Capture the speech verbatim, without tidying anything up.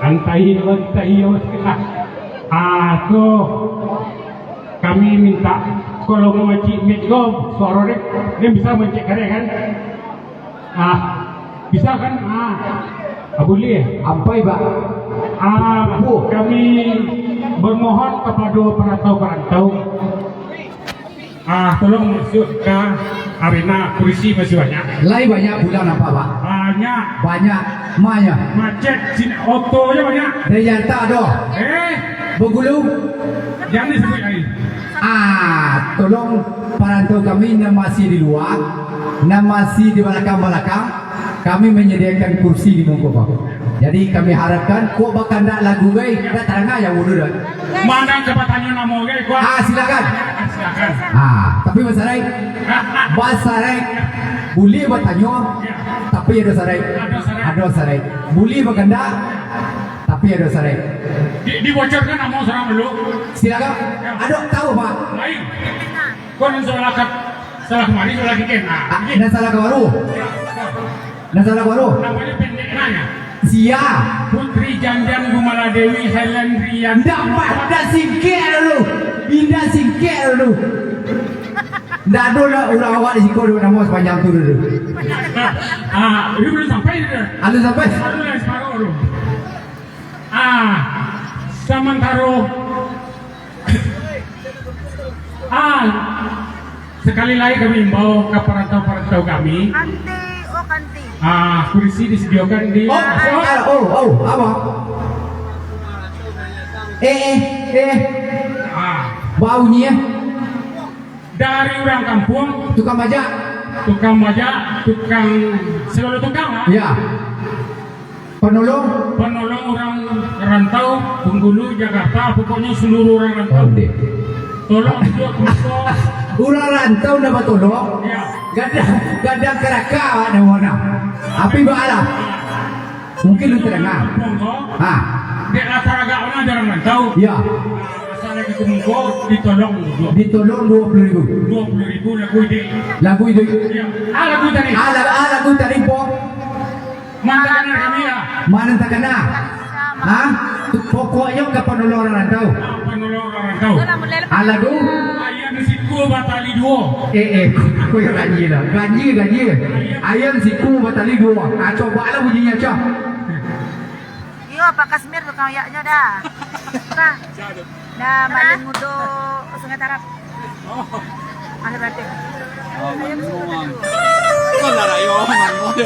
Lantai, lantai, ah, tu kami minta, kalau mangecek mic ko, suaro den, den bisa mangecek kareh kan? Ah, bisa kan? Ah, ah, buliah. Ampai, Pak. Ah, kami bermohon kepada perantau-perantau. Ah, tolong masuk ka arena, kurisi masih banyak. Lai banyak pulang nampak, Pak. Banyak. Banyak. Ma nyo? Macet, sini oto je banyak. Dari Jakarta ado. Eh. Bengkulu. Jangan disebut lagi. Ah, tolong parantau kami nan masih di lua, nan masih di balakang-balakang, kami manyadiakan kursi di muko, Pak. Jadi, kami harapkan, kok bakandak lagu, gai, dak tadanga jo ulu dah. Mana ka batanyo namo, gai, kuat? Ah, silakan. Ah, silakan. Ah, tapi basaraik. Basaraik. Buliah batanyo, ya, tapi ado saraik. Ado saraik. Ado saraik. Buliah bakandak, tapi ado saraik. Di-, dibocorkan namo surang dulu. Silakan. Ya. Ado tahu, Pak? Lain. Kau nan salah kat-, salah kamari, salah kikin. Ah, ah, kikin. Nan salah ka baru. Ya, ya. Nan salah ka baru. Namonyo pendek nanya. Sia? Putri Janjan Gumala Dewi Helen Rian. Ndak, Pak, ndak singkek dulu. Indak singkek dulu. Ndak ado lah urang awak di siko doh namo sapanjang tu dulu. Ah, ini belum sampai tu. Alun sampai? Baru lah separuh tu. Ah, samantaro Ah, sakali lai kami imbau ka parantau-parantau kami. Kanti, oh, kanti. Ah, kurisi disadiokan di Oh, ah, oh, oh, apa? Eh, eh, eh. Ah. Bau nyiah. Dari urang kampuang. Tukang bajak. Tukang bajak, tukang, sagalo tukang lah. Ya. Panolong? Panolong urang rantau, Bengkulu, Jakarta, pokoknyo saluruah urang rantau. Ondeh. Tolong untuak Bengkulu. Urang rantau ndak batolong? Yo. Gadang, gadang karaka awak namo nah. Api baalah. Mungkin lu tadanga. Bengkulu. Ha. Dek lah taragak urang rantau. Yo. Asal lagi ka Bengkulu, ditolong duo. Ditolong duo puluah ribu. Duo puluah ribu lagu iduik. Lagu iduik. Yo. Ah, lagu tadi. Ah, la-, ah, lagu tadi, po. Mana takana kami lah. Mana takana? Ha? Pokoknyo ka panolong urang rantau. Ah, panolong urang rantau. Alah tu. Ayam siku batali duo. Eh, eh, kau yang ganjil lah. Ganjil, ganjil. Ayam siku batali duo. Ah, cobalah bunyinya, Cok. Iyo, Pak Kasmir tukang ayaknyo dah. Bang. Dah, Malin Mudo, Sungai Tarap. Oh. Akhir batin. Oh, Malin Mudo. Kau lah rayo, Malin Mudo.